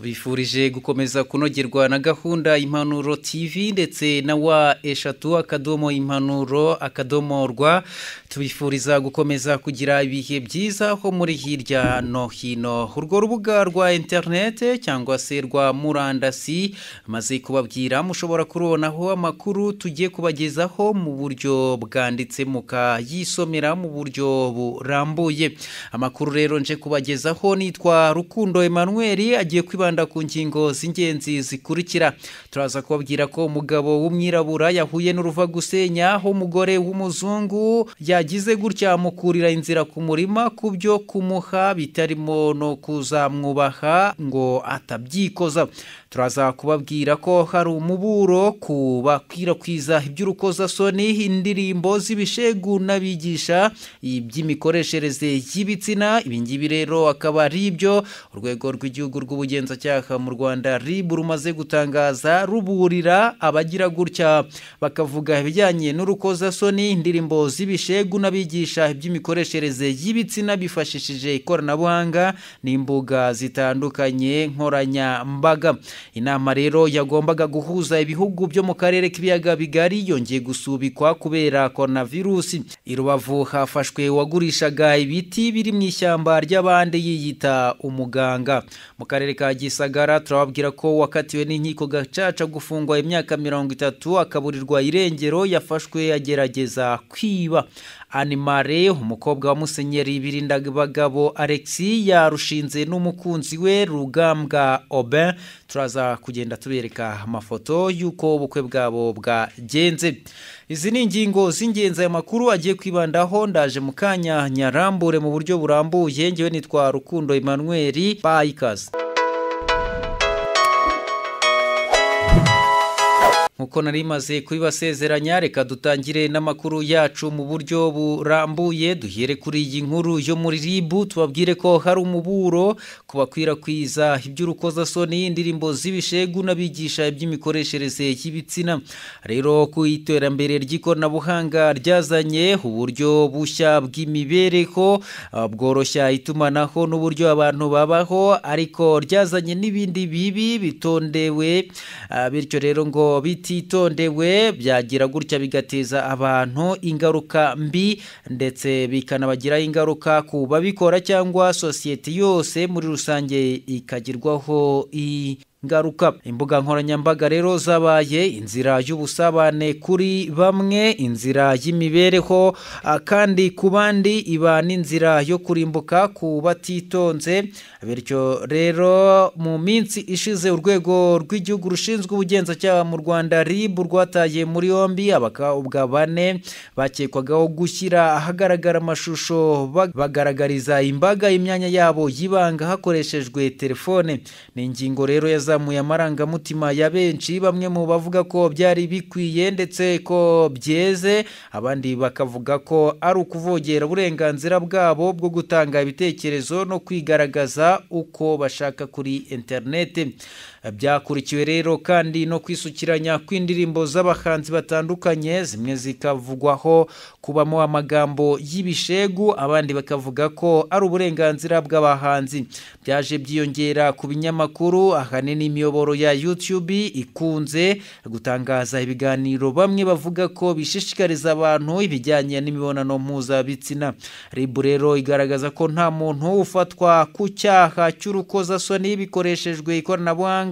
Tubifurije gukomeza kunogerwa na gahunda Impanuro TV ndetse na wa eshatu akadomo impanuro akadomo rwa. Tubifuriza gukomeza kugira ibihe byiza ho muri hirya no hino. Urwo rubuga rwa interinete cyangwa se rwa murandasi maze kubabwira, mushobora kurubonaho amakuru tugiye kubagezaho mu buryo bwanditse, mukayisomera mu buryo burambuye. Amakuru rero nje kubagezaho nitwa Rukundo Emmanuel, agiye kwibanda ku ngingo z'ingenzi zikurikira. Turaza kubabwira ko umugabo w'umwirabura yahuye n'uruva gusenya, aho umugore w'umuzungu yagize gutya amukurira inzira ku murima ku byo kumuha bitarimo no kuzamwubaha ngo atabyikoza. Turaza kubabwira ko hari umuburo ku bakwirakwiza iby'urukozasoni, indirimbo z'ibishegu n'abigisha iby'imikoreshereze y'ibitsina. Ibingibi rero akaba ari ibyo urwego rw'igihugu rw'ubugenzacyaha mu Rwanda RIB rumaze gutangaza, ruburira abagira gutya bakavuga ibijyanye n'urukozasoni, indirimbo z'ibishegu n'abigisha iby'imikoreshereze y'ibitsina bifashishije ikoranabuhanga n'imbuga zitandukanye nkoranyambaga. Inama rero yagombaga guhuza ibihugu byo mu karere k'ibiyaga bigari yongeye gusubikwa kubera coronavirus. I Rubavu hafashwe uwagurishaga ibiti biri mu ishyamba ry'abandi yiyita umuganga. Mu karere ka Gisagara turababwira ko wakatiwe n'inkiko gacaca gufungwa imyaka 30 akaburirwa irengero, yafashwe agerageza kwiba. Animare, umukobwa wa Musenyeri Birindabagabo Alexis, yarushinze n'umukunzi we Rugambwa Aubin. Turaza kugenda tubereka amafoto y'uko ubukwe bwabo bwagenze. Izi ni ingingo z'ingenzi aya makuru agiye kwibandaho. Ndaje mu kanya nyarambure mu buryo burambuye. Ngewe nitwa Rukundo Emmanuel, bayikaze. Nkuko nari maze kubibasezeranya, reka dutangire n'amakuru yacu mu buryo burambuye. Duhere kuri iyi nkuru yo muri RIB, tubabwire ko hari umuburo ku bakwirakwiza iby'urukozasoni, indirimbo z'ibishegu n'abigisha iby'imikoreshereze y'ibitsina. Rero ku iterambere ry'ikoranabuhanga ryazanye uburyo bushya bw'imibereho, bworoshya itumanaho n'uburyo abantu babaho, ariko ryazanye n'ibindi bibi bitondewe, bityo rero ngo bititondewe byagira gutya bigateza abantu ingaruka mbi, ndetse bikanabagira ingaruka ku babikora cyangwa sosiyete yose muri rusange ikagirwaho ingaruka. Imbuga nkoranyambaga rero zabaye inzira y'ubusabane kuri bamwe, inzira y'imibereho kandi ku bandi iba n'inzira yo kurimbuka ku batitonze. Bityo rero mu minsi ishize urwego rw'igihugu rushinzwe ubugenzacyaha mu Rwanda RIB rwataye muri yombi abakobwa bane bakekwagaho gushyira ahagaragara amashusho bagaragariza imbaga imyanya yabo y'ibanga hakoreshejwe telefone. Ni ingingo rero yazamuye amarangamutima ya benshi, bamwe mu bavuga ko byari bikwiye ndetse ko byeze, abandi bakavuga ko ari ukuvogera uburenganzira bwabo bwo gutanga ibitekerezo no kwigaragaza uko bashaka kuri interineti. Byakurikiwe rero kandi no kwisukiranya kw'indirimbo z'abahanzi batandukanye, zimwe zikavugwaho kubamo amagambo y'ibishegu, abandi bakavuga ko ari uburenganzira bw'abahanzi. Byaje byiyongera ku binyamakuru, ahanini imiyoboro ya YouTube ikunze gutangaza ibiganiro bamwe bavuga ko bishishikariza abantu ibijyanye n'imibonano mpuzabitsina. RIB rero igaragaza ko nta muntu ufatwa ku cyaha cy'urukozasoni bikoreshejwe ikoranabuhanga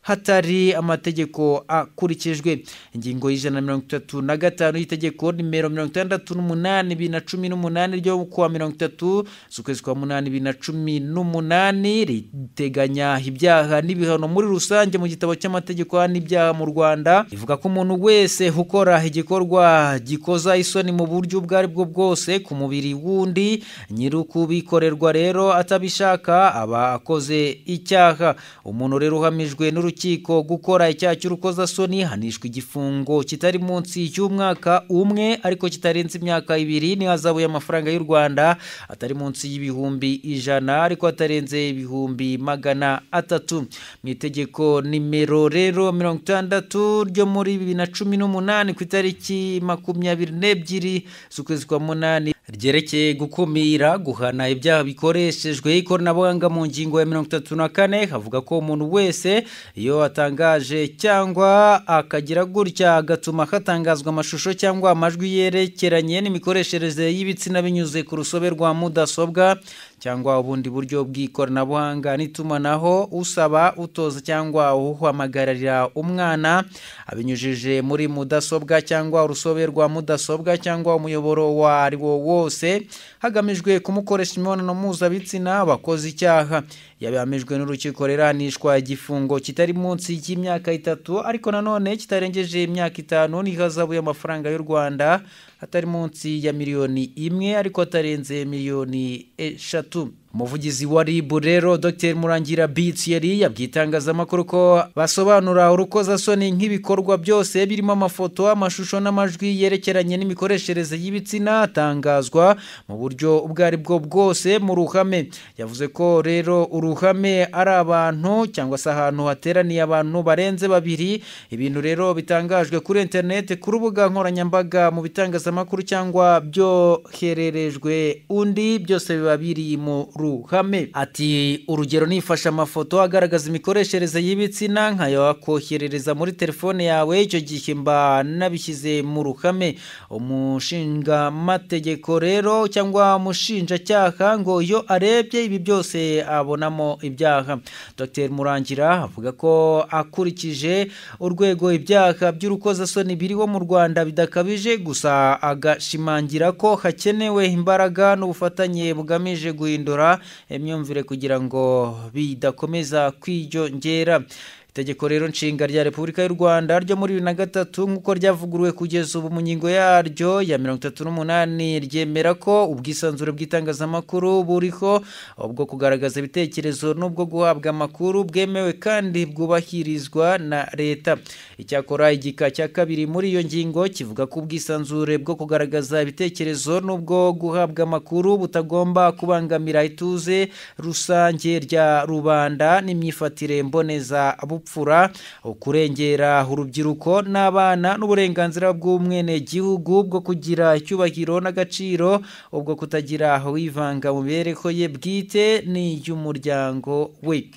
hatari amategeko akurikijwe. Ingingo y'135 y'itegeko nimero 68 2018 ryo kuwa 30 z'ukwezi kwa 8 2018 riteganya ibyaha n'ibihano muri rusange mu gitabo cy'amategeko n'ibyaha mu Rwanda. Ivuga ko umuntu wese ukora igikorwa gikoza isoni mu buryo ubwo ari bwo bwose ku mubiri wundi, nyir'ukubikorerwa rero atabishaka, aba akoze icyaha. Umuntu rero uhamijwe n'urukiko gukora icyaha cy'urukozasoni hanishwa igifungo kitari munsi y'umwaka umwe ariko kitarenze imyaka 2 n'ihazabu y'amafaranga y'u Rwanda atari munsi y'100,000 ariko atarenze 300,000. Mu itegeko nimero rero 60 ryo muri 2018 ku itariki 22 z'ukwezi kwa 8 ryerekeye gukumira guhana ibyaha bikoreshejwe ikoranabuhanga mu ngingo ya 34 havuga ko umuntu wese iyo atangaje cyangwa akagira gutya agatuma hatangazwa amashusho cyangwa amajwi yerekeranye n'imikoreshereze y'ibitsina binyuze ku rusobe rwa mudasobwa cyangwa ubundi buryo bw'ikoranabuhanga n'itumanaho, usaba, utoza cyangwa uhamagarira umwana abinyujije muri mudasobwa cyangwa urusobe rwa mudasobwa cyangwa umuyoboro wa ari wo wose hagamijwe kumukoresha imibonano mpuzabitsina bakoze icyaha. Yabihamijwe n'urukiko ruhanishwa igifungo kitari munsi y'imyaka 3 ariko nanone kitarengeje imyaka 5 n'ihazabu y'amafaranga y'u Rwanda atari munsi ya miliyoni 1 ariko atarenze miliyoni 3. Umuvugizi wa RIB rero Dr Murangira Bitieri yabwiye itangazamakuru ko basobanura urukozasoni nk'ibikorwa byose birimo amafoto, amashusho n'amajwi yerekeranye n'imikoreshereze y'ibitsina atangazwa mu buryo ubwo ari bwo bwose mu ruhame. Yavuze ko rero uruhame ari abantu cyangwa se ahantu hateraniye abantu barenze 2, ibintu rero bitangajwe kuri internet, ku rubuga nkoranyambaga, mu bitangazamakuru cyangwa byohererejwe undi, byose biba biri mu ruhame. Ati urugero nifasha amafoto agaragaza imikoreshereze y'ibitsina nkayakoherereza muri telefone yawe, icyo gihe mba nabishyize mu ruhame. Umushinga mategeko rero cyangwa umushinjacyaha ngo iyo arebye ibi byose abonamo ibyaha. Dr Murangira avuga ko akurikije urwego ibyaha by'urukozasoni biriho mu Rwanda bidakabije, gusa agashimangira ko hakenewe imbaraga n'ubufatanye bugamije guhindura imyumvire kugira ngo bidakomeza kwiyongera. Itegeko rero nshinga rya Repubulika y'u Rwanda ryo muri 2003 nk'uko ryavuguruwe kugeza ubu mu ngingo yaryo ya 38 ryemera ko ubwisanzure bw'itangazamakuru buriho, ubwo kugaragaza ibitekerezo n'ubwo guhabwa amakuru bwemewe kandi bwubahirizwa na leta. Icyakora igika cya 2 muri iyo ngingo kivuga ko ubwisanzure bwo kugaragaza ibitekerezo n'ubwo guhabwa amakuru butagomba kubangamira ituze rusange rya rubanda n'imyifatire mboneza bupfura, kurengera urubyiruko n'abana n'uburenganzira bw'umwenegihugu bwo kugira icyubahiro n'agaciro, ubwo kutagira wivanga mu mibereho ye bwite n'iy'umuryango we.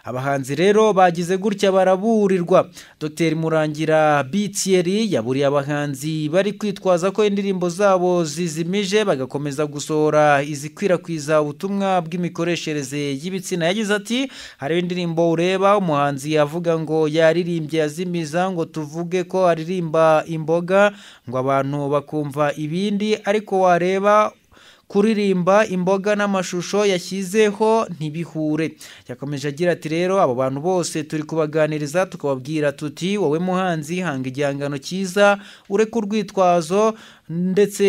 Abahanzi rero bagize gutya baraburirwa. Dr Murangira Bitieri yaburiye abahanzi bari kwitwaza ko indirimbo zabo zizimije bagakomeza gusohora izikwirakwiza ubutumwa bw'imikoreshereze y'ibitsina. Yagize ati hari indirimbo ureba umuhanzi avuga ngo yaririmbye azimiza, ngo tuvuge ko aririmba imboga ngo abantu bakumva ibindi, ariko wareba kuririmba imboga n'amashusho yashyizeho ntibihure. Yakomeje agira ati rero abo bantu bose turi kubaganiriza tukababwira tuti wowe muhanzi hanga igihangano cyiza, ureke urwitwazo, ndetse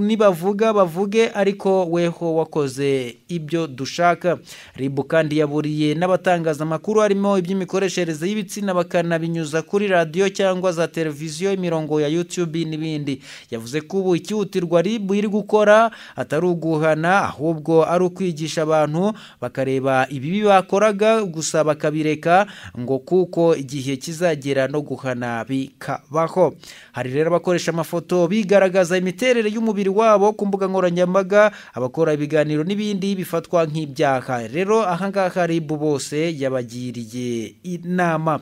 nibavuga bavuge ariko weho wakoze ibyo dushaka. RIB kandi yaburiye n'abatangaza amakuru harimo iby'imikoreshereze y'ibitsina bakanabinyuza kuri radiyo cyangwa za televiziyo, imirongo ya YouTube n'ibindi. Yavuze ko ubu ikihutirwa RIB iri gukora atari uguhana ahubwo ari ukwigisha abantu bakareba ibibi bakoraga gusa bakabireka, ngo kuko igihe kizagera no guhana bikabaho. Hari rero abakoresha amafoto bigaragaza imiterere y'umubiri wabo ku mbuga nkoranyambaga, abakora ibiganiro n'ibindi bifatwa nk'ibyaha. Rero ahangaha RIB bose yabagiriye inama.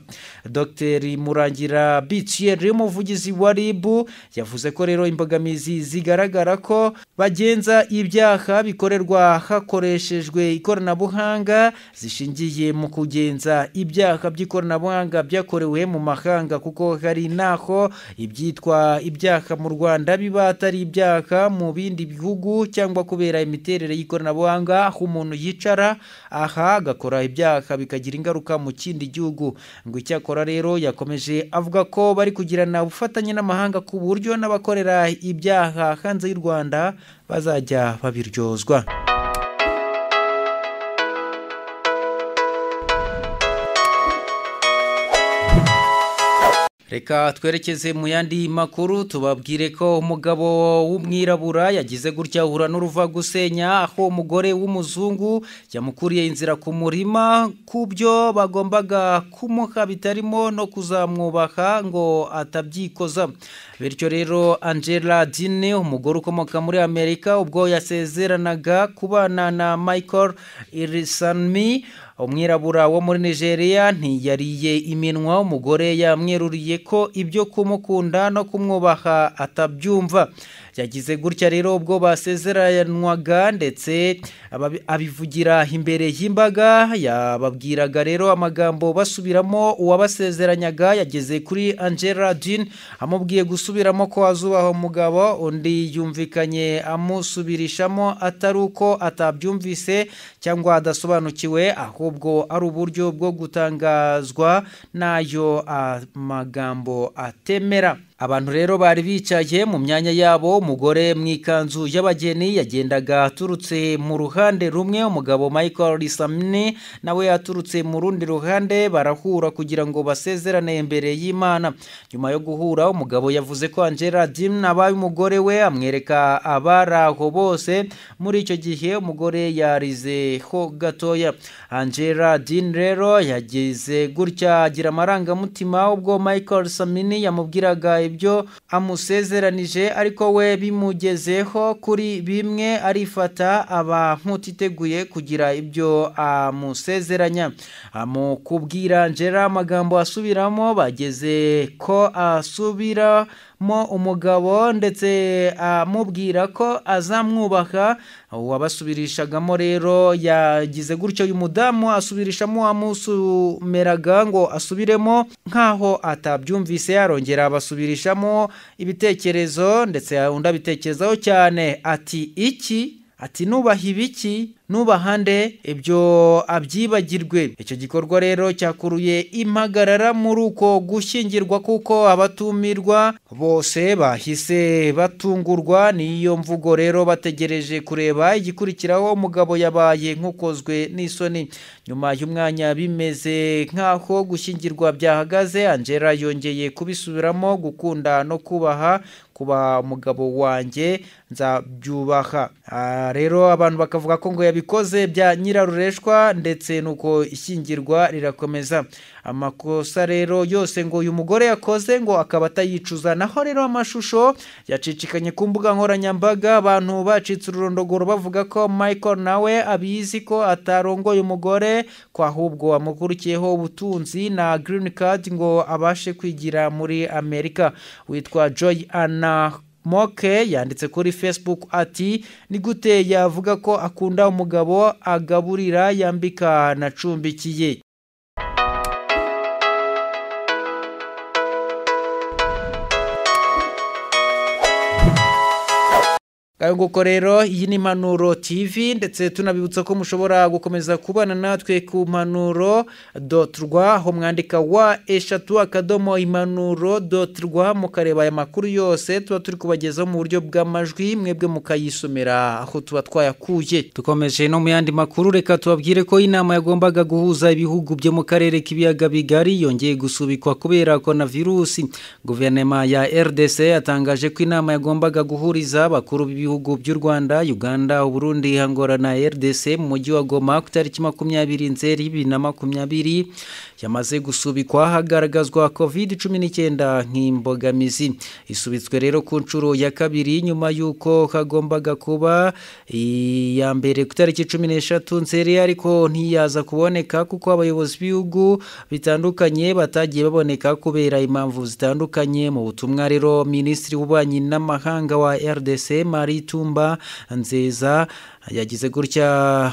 Dr Murangira Bitieri umuvugizi wa RIB yavuze ko rero imbogamizi zigaragara ko bagenza ibyaha bikorerwa hakoreshejwe ikoranabuhanga zishingiye mu kugenza ibyaha by'ikoranabuhanga byakorewe mu mahanga, kuko hari naho ibyitwa ibyaha mu Rwanda biba atari ibyaha mu bindi bihugu, cyangwa kubera imiterere y'ikoranabuhanga aho umuntu yicara aha agakora ibyaha bikagira ingaruka mu kindi gihugu. Ngo icyakora rero yakomeje avuga ko bari kugirana ubufatanye n'amahanga ku buryo n'abakorera ibyaha hanze y'u Rwanda bazajya babiryozwa. Reka twerekeze mu yandi makuru tubabwire ko umugabo w'umwirabura yagize gutya ahura n'uruva gusenya, aho umugore w'umuzungu yamukuriye inzira ku murima kubyo bagombaga kumuha bitarimo no kuzamwubaha ngo atabyikoza. Bityo rero Angela Dine, umugore ukomoka muri Amerika, ubwo yasezeranaga kubana na Michael Ilesanmi, umwirabura wo muri Nigeria, ntiyariye iminwa. Umugore yamweruriye ko ibyo kumukunda no kumwubaha atabyumva. Yagize gutya rero ubwo basezeranwaga, ndetse abivugira imbere y'imbaga. Yababwiraga rero amagambo basubiramo uwabasezeranyaga. Yageze kuri Angela Dean amubwiye gusubiramo ko azubaha umugabo, undi yumvikanye amusubirishamo atari uko atabyumvise cyangwa adasobanukiwe, ahubwo ari uburyo bwo gutangazwa n'ayo amagambo atemera. Abantu rero bari bicaye mu myanya yabo. Umugore mu ikanzu y'abageni yagendaga aturutse mu ruhande rumwe, umugabo Michael Ilesanmi nawe yaturutse mu rundi ruhande, barahura kugira ngo basezerane imbere y'Imana. Nyuma yo guhura, umugabo yavuze ko Angela Dean abaye umugore we, amwereka abari aho bose. Muri icyo gihe umugore yarize ho gatoya. Angela Dean rero yagize gutya agira amarangamutima ubwo Michael Ilesanmi yamubwiraga ibyo amusezeranije, ariko we bimugezeho kuri bimwe arifata aba nk'utiteguye kugira ibyo amusezeranya. Amukubwira Angela amagambo asubiramo, bageze ko asubiramo umugabo ndetse amubwira ko azamwubaha. Uwabasubirishagamo rero yagize gutyo, uyu mudamu asubirishamo amusumeraga ngo asubiremo nkaho atabyumvise, arongera abasubirishamo ibitekerezo, ndetse undi abitekerezaho cyane ati iki? Ati nubaha ibiki? Nubaha nde? Ibyo abyibagirwe. Icyo gikorwa rero cyakuruye impagarara muri uko gushyingirwa, kuko abatumirwa bose bahise batungurwa n'iyo mvugo. Rero bategereje kureba igikurikiraho. Umugabo yabaye nk'ukozwe n'isoni. Nyuma y'umwanya bimeze nk'aho gushyingirwa byahagaze, Angela yongeye kubisubiramo: gukunda no kubaha, kuba umugabo wanjye nzabyubaha. Rero abantu bakavuga ko ngo yabikoze bya nyirarureshwa, ndetse nuko ishyingirwa rirakomeza. Amakosa rero yose ngo uyu mugore yakoze ngo akaba atayicuza. Naho rero amashusho yacicikanye ku mbuga nkoranyambaga, abantu bacitse ururondogoro bavuga ko Michael nawe abizi ko atarongoye umugore, ko ahubwo amukurikiyeho ubutunzi na green card ngo abashe kwigira muri Amerika. Witwa Joy Anna Moke yanditse kuri Facebook ati: ni gute yavuga ko akunda umugabo agaburira, yambika, anacumbikiye? Nguko rero, iyi ni Impanuro TV, ndetse tunabibutsa ko mushobora gukomeza kubana natwe ku mpanuro.rw, aho mwandika www.impanuro.rw, mukareba aya makuru yose tuba turi kubagezaho mu buryo bw'amajwi, mwebwe mukayisomera aho tuba twayakuye. Dukomeje no mu yandi makuru, reka tubabwire ko inama yagombaga guhuza ibihugu byo mu karere k'ibiyaga bigari yongeye gusubikwa kubera coronavirus. Guverinoma ya RDC yatangaje ko inama yagombaga guhuriza abakuru b'ibihugu by'u Rwanda, Uganda, Burundi, Angola na RDC mu mujyi wa Goma ku tariki 20 Nzeri 2020 yamaze gusubikwa, hagaragazwa COVID-19 nk'imbogamizi. Isubitswe rero ku nshuro ya kabiri, nyuma y'uko hagombaga kuba iya mbere ku tariki 13 Nzeri, ariko ntiyaza kuboneka kuko abayobozi b'ibihugu bitandukanye batagiye baboneka kubera impamvu zitandukanye. Mu butumwa rero Minisitiri w'Ububanyi n'Amahanga wa RDC Marie Tumba Nzeza yagize gutya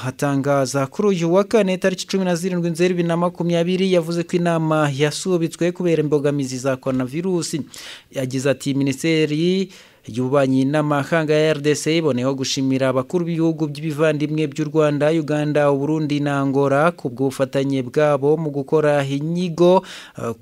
hatangaza kuri uyu wa kane tariki 17 Nzeri 2020, yavuze ko inama yasubitswe kubera imbogamizi za coronavirus. Yagize ati: Minisiteri y'Ububanyi n'Amahanga ya RDC iboneyeho gushimira abakuru b'ibihugu by'ibivandimwe by'u Rwanda, Uganda, Burundi na Angola ku bw'ubufatanye bwabo mu gukora inyigo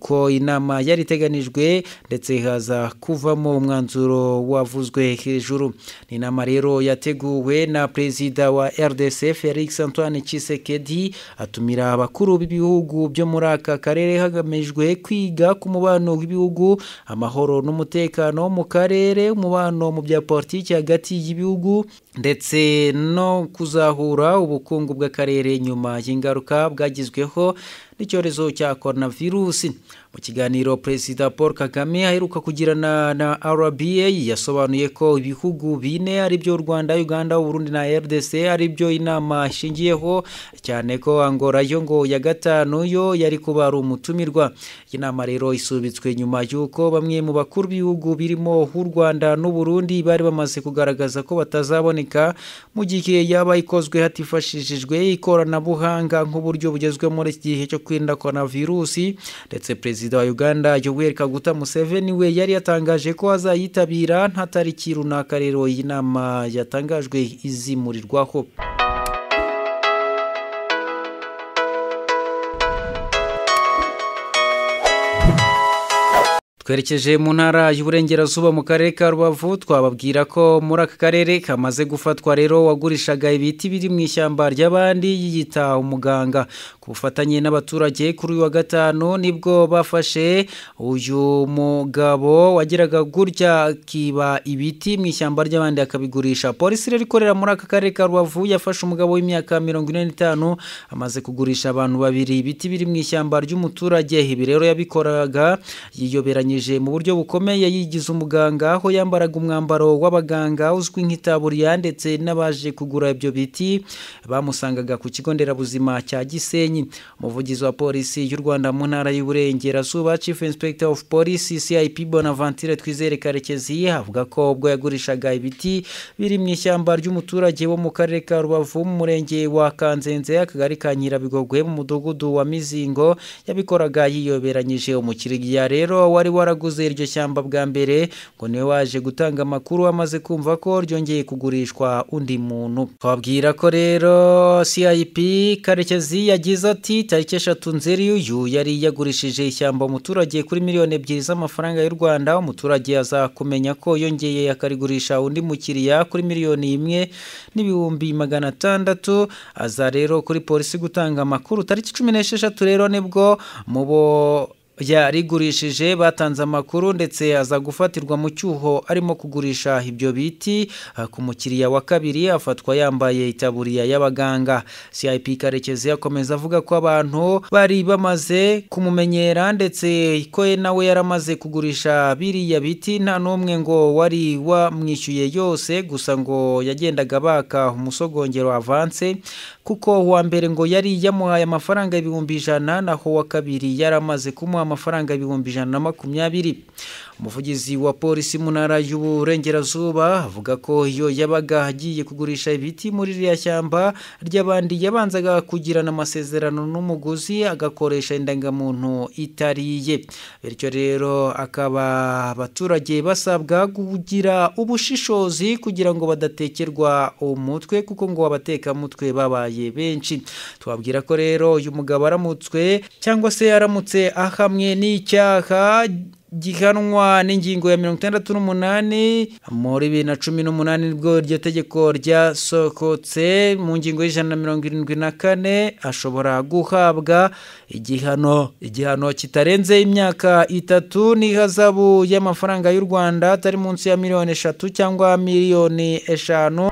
ko inama yari iteganijwe, ndetse haza kuvamo umwanzuro wavuzwe hejuru. Ni inama rero yateguwe na Perezida wa RDC Felix Antoine Tshisekedi, atumira abakuru b'ibihugu byo muri aka karere hagamijwe kwiga ku mubano w'ibihugu, amahoro n'umutekano mu karere, umubano mu bya politiki hagati y'ibihugu, ndetse no kuzahura ubukungu bw'akarere nyuma y'ingaruka bwagizweho n'icyorezo cya coronavirus. Mu kiganiro Perezida Paul Kagame aheruka kugirana na RBA yasobanuye ko ibihugu bine ari byo Rwanda, Uganda, Burundi na RDC ari byo inama ishingiyeho, cyane ko Angola yo ngo ya gatanu yo yari kuba ari umutumirwa. Iyi nama rero isubitswe nyuma y'uko bamwe mu bakuru b'ibihugu birimo u Rwanda n'u Burundi bari bamaze kugaragaza ko batazaboneka mu gihe yaba ikozwe hatifashishijwe ikoranabuhanga nk'uburyo bugezweho muri iki gihe cyo kwirinda coronavirus. Ndetse Perezida wa Uganda Yoweri Kaguta Museveni we yari yatangaje ko azayitabira nta tariki runaka rero iyi nama yatangajwe izimurirwaho. Twerekeje mu ntara y'Uburengerazuba mu karere ka Rubavu, twababwira ko muri aka karere kamaze gufatwa rero wagurishaga ibiti biri mu ishyamba ry'abandi yiyita umuganga. Ku bufatanye n'abaturage kuri uyu wa gatanu nibwo bafashe uyu mugabo wagiraga gutya akiba ibiti mu ishyamba ry'abandi akabigurisha. Polisi rero ikorera muri aka karere ka Rubavu yafashe umugabo w'imyaka 45 amaze kugurisha abantu babiri ibiti biri mu ishyamba ry'umuturage. Ibi rero yabikoraga yiyoberanye mu buryo bukomeye yigize umuganga, aho yambaraga umwambaro w'abaganga uzwi nk'itaburiya, ndetse n'abaje kugura ibyo biti bamusangaga ku kigo nderabuzima cya Gisenyi. Umuvugizi wa polisi y'u Rwanda mu ntara y'Uburengerazuba, Chief Inspector of Police CIP Bonaventure Twizere Karekezi, avuga ko ubwo yagurishaga ibiti biri mu ishyamba ry'umuturage wo mu karere ka Rubavu mu murenge wa Kanzenze, akagari ka Nyirabigogwe mu mudugudu wa Mizingo, yabikoraga yiyoberanyije. Umukiriya rero wari waraguze iryo shyamba bwa mbere ngo niwe waje gutanga amakuru amaze kumva ko ryongeye kugurishwa undi muntu. Twabwira ko rero CIP Karekezi yagize ati tariki 3 Nzeri uyu yari yagurishije ishyamba umuturage kuri miliyoni 2 z'amafaranga y'u Rwanda. Umuturage aza kumenya ko yongeye akarigurisha undi mukiriya kuri miliyoni 1,600,000. Aza rero kuri polisi gutanga amakuru. Tariki 16 rero nibwo mubo yarigurishije batanze amakuru, ndetse aza gufatirwa mu cyuho arimo kugurisha ibyo biti ku mukiriya wa kabiri, afatwa yambaye itaburiya y'abaganga. CIP Karekezi akomeza avuga ko abantu bari bamaze kumumenyera, ndetse ko nawe yaramaze kugurisha biriya biti nta n'umwe ngo wari wamwishyuye yose, gusa ngo yagendaga baka umusogongero avance, kuko uwa mbere ngo yari yamuhaye amafaranga 100,000 naho wa kabiri yaramaze kumuha amafaranga 120,000. Umuvugizi wa polisi mu ntara y'Uburengerazuba avuga ko iyo yabaga agiye kugurisha ibiti muri ririya shyamba ry'abandi yabanzaga kugirana amasezerano n'umuguzi agakoresha indangamuntu itariye. Bityo rero akaba abaturage basabwa kugira ubushishozi kugira ngo badatekerwa umutwe, kuko ngo abatekamutwe babaye benshi. Twabwira ko rero uyu mugabo aramutswe cyangwa se aramutse ahamwe n'icyaha gihanwa n'ingingo ya 68 muri 2018 nibwo iryo tegeko ryasokotse mu ngingo y'174, ashobora guhabwa igihano kitarenze imyaka 3 n'ihazabu y'amafaranga y'u Rwanda atari munsi ya miliyoni 3 cyangwa miliyoni 5.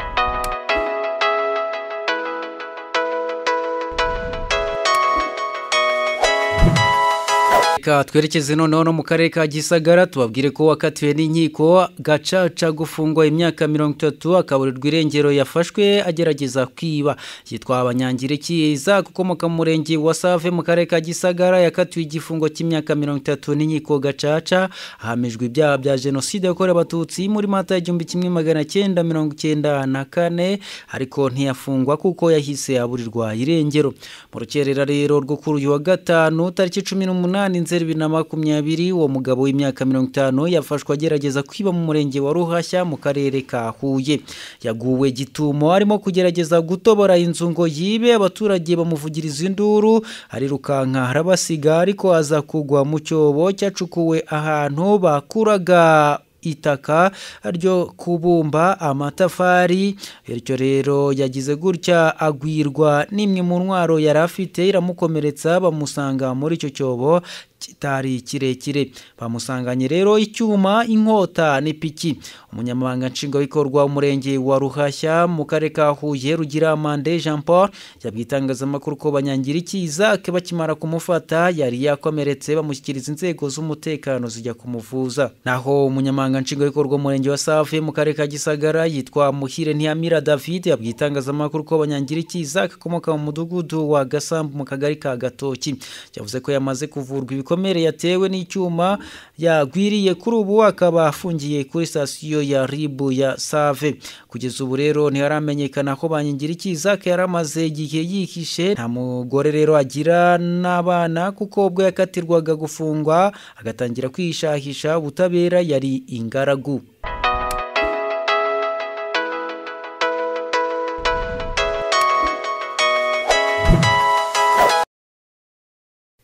Twerekeze noneho no mu karere ka Gisagara, tubabwire ko wakatiwe n'inkiko gacaca gufungwa imyaka 30 akaburirwa irengero yafashwe agerageza kwiba. Yitwa Abanyangire Kiza gukomoka mu murenge wa Save mu karere ka Gisagara, yakatiwe igifungo cy'imyaka 30 n'inkiko gacaca, ahamijwe ibyaha bya jenoside yakorewe Abatutsi muri Mata 1994, ariko ntiyafungwa kuko yahise aburirwa irengero. Mu rukerera rero rwo kuri uyu wa gatanu tariki 18 Nzeri 2020, uwo mugabo w'imyaka 50 yafashwe agerageza kwiba mu murenge wa Ruhashya mu karere ka Huye. Yaguwe gitumo arimo kugerageza gutobora inzu ngo yibe, abaturage bamuvugiriza induru arirukanka arabasiga, ariko aza kugwa mu cyobo cyacukuwe ahantu bakuraga itaka ryo kubumba amatafari. Bityo rero yagize gutya agwirwa n'imwe mu ntwaro yari afite iramukomeretsa, bamusanga muri icyo cyobo kitari kirekire. Bamusanganye rero icyuma, inkota n'ipiki. Umunyamabanga nshingwabikorwa w'umurenge wa Ruhashya mu karere ka Huye, Rugira Amande Jean Paul, yabwiye itangazamakuru ko Banyangiriki Isaac bakimara kumufata yari yakomeretse, bamushyikiriza inzego z'umutekano zijya kumuvuza. Naho umunyamabanga nshingwabikorwa w'umurenge wa Save mu karere ka Gisagara yitwa Muhire Ntiyamira David yabwiye itangazamakuru ko Banyangiriki Isaac akomoka mu mudugudu wa Gasambu mu kagari ka Gatoki. Yavuze ko yamaze kuvurwa ibikomere yatewe n'icyuma yagwiriye, kuri ubu akaba afungiye kuri sitasiyo ya RIB ya Save. Kugeza ubu rero ntiharamenyekana ko Banyangiriki Isaac yaramaze igihe yihishe. Nta mugore rero agira n'abana, kuko ubwo yakatirwaga gufungwa agatangira kwishahisha ubutabera yari ingaragu.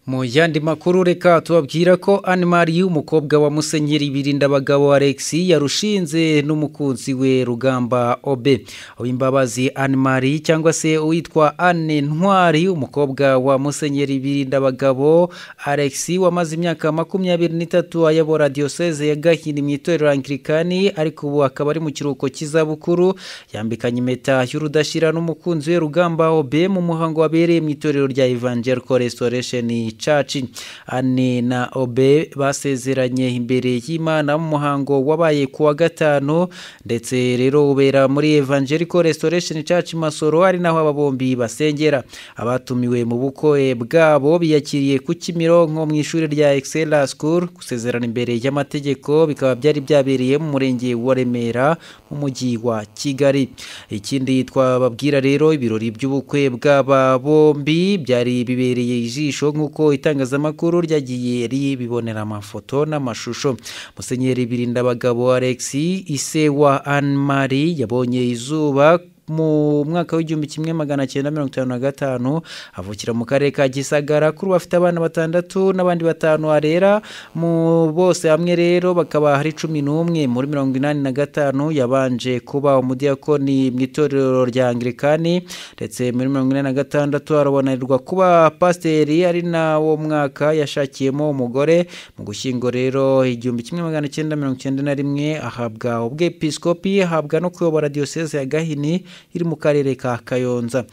Mu yandi makuru reka tubabwira ko Anne Marie, umukobwa wa Musenyeri Birindabagabo Alexis, yarushinze n'umukunzi we Rugamba Obe. Uwimbabazi Anne Marie cyangwa se uwitwa Anne Ntwari, umukobwa wa Musenyeri Birindabagabo Alexis, wamaze imyaka 23 ayobora diocese ya Gahini mu itorero Anglikani, ariko ubu akaba ari mu kiruhuko cy'izabukuru, yambikanye impeta y'urudashira n'umukunzi we Rugamba Obe mu muhango wabereye mu itorero rya Evangelical Restoration Church. Anne na Obe basezeranye imbere y'Imana mu muhango wabaye kuwa gatanu, ndetse rero ubera muri Evangelical Restoration Church Masoro, ari naho aba bombi basengera. Abatumiwe mu bukwe bwabo biyakiriye ku Kimironko mu ishuri rya Excella School. Gusezerana imbere y'amategeko bikaba byari byabereye mu murenge wa Remera mu mujyi wa Kigali. Ikindi twababwira rero, ibirori by'ubukwe bw'aba bombi byari bibereye ijisho nk'uko itangazamakuru ryagiye ribibonera amafoto n'amashusho. Musenyeri Birindabagabo Alexis, ise wa Anne Marie, yabonye izuba mu mwaka w'1955, avukira mu karere ka Gisagara. Kuri bafite abana 6 n'abandi 5 arera, mu bose hamwe rero bakaba hari 11. Muri 85 yabanje kuba umudiyakoni mu itorero rya Anglikani, ndetse muri 86 arabonerwa kuba pasiteri, ari nawo mwaka yashakiyemo umugore. Mu gushyingo rero 1991 ahabwa ubwepiskopi, ahabwa no kuyobora diocese ya Gahini iri mu karere ka Kayonza.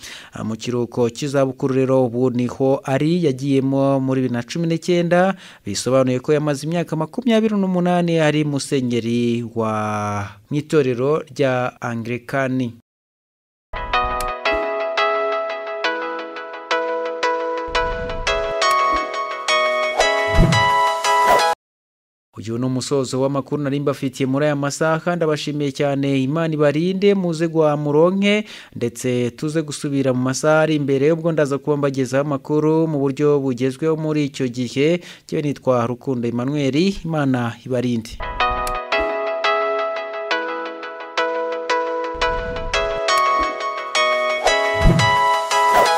Mu kiruhuko cy'izabukuru rero ubu niho ari, yagiyemo muri 2019, bisobanuye ko yamaze imyaka 28 ari musenyeri wa mwitorero rya Anglikani. Uyu ni umusozo w'amakuru nari mbafitiye muri aya masaha. Ndabashimiye cyane, Imana ibarinde, muze guhamuronke, ndetse tuze gusubira mu masaha ari imbere, ubwo ndaza kuba mbagezaho amakuru mu buryo bugezweho muri icyo gihe. Njyewe nitwa Rukundo Emmanuel, Imana ibarinde.